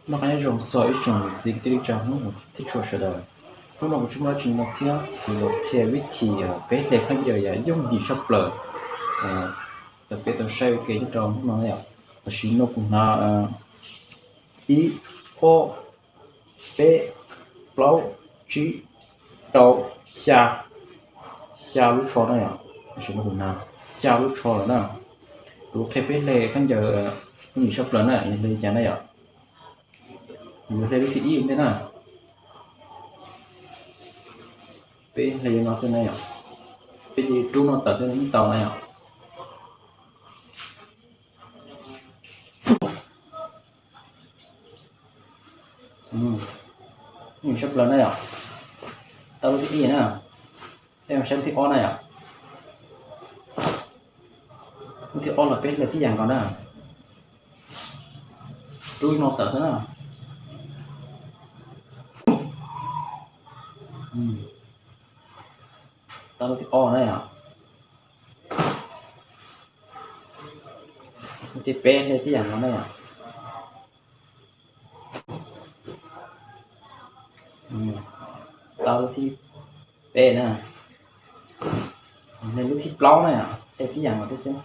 Noj qab nyob zoo txog ib tsoom niam txiv kwv tij neej tsa Hmoob thiab txhua sawv daws. Hnub no kuv tsis muaj dab tsi no thiab, kuv los qhia vib thim peb hle khaub ncaws yam yooj yim tshaj plaws uas peb tau saib ua ke nyob rau hnub no na yom. Tam sim no kuv hnav ib, ob, peb, plaub, tsib, rau, xya, xya lub tsho na yom. Tam sim no kuv hnav xya lub tsho lawm na. Kuv qhia peb hle khaub ncaws yooj yim tshaj plaws na, yog hle li cas na yom. Kuv yuav hle lub thib ib ua ntej na. Peb hle li no xwb na yom. Peb cia li rub no tawm thiaj li tau na yom. Yooj yim tshaj plaws na yom. Tau lub thib ib na. Peb mus saib lub thib ob na yom. Lub thib ob los peb hle tib yam nkaus na. Rub no tawm xwb na. Tau lub thib ob na yom. Lub thib peb hle tib yam nkaus na yom. Tau lub thib peb na. Hle lub thib plaub na yom, hle tib yam nkaus thiab xwb.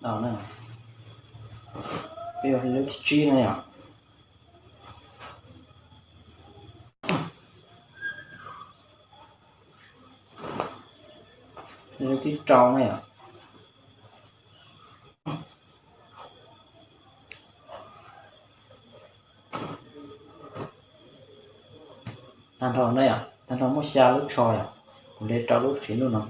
Tau na. Peb yuav hle lub thib tsib na yom. Hle lub thib rau na yom. Tag nrho na yom, tag nrho muaj xya lub tsho yom. Kuv hle rau lub tsev lub no.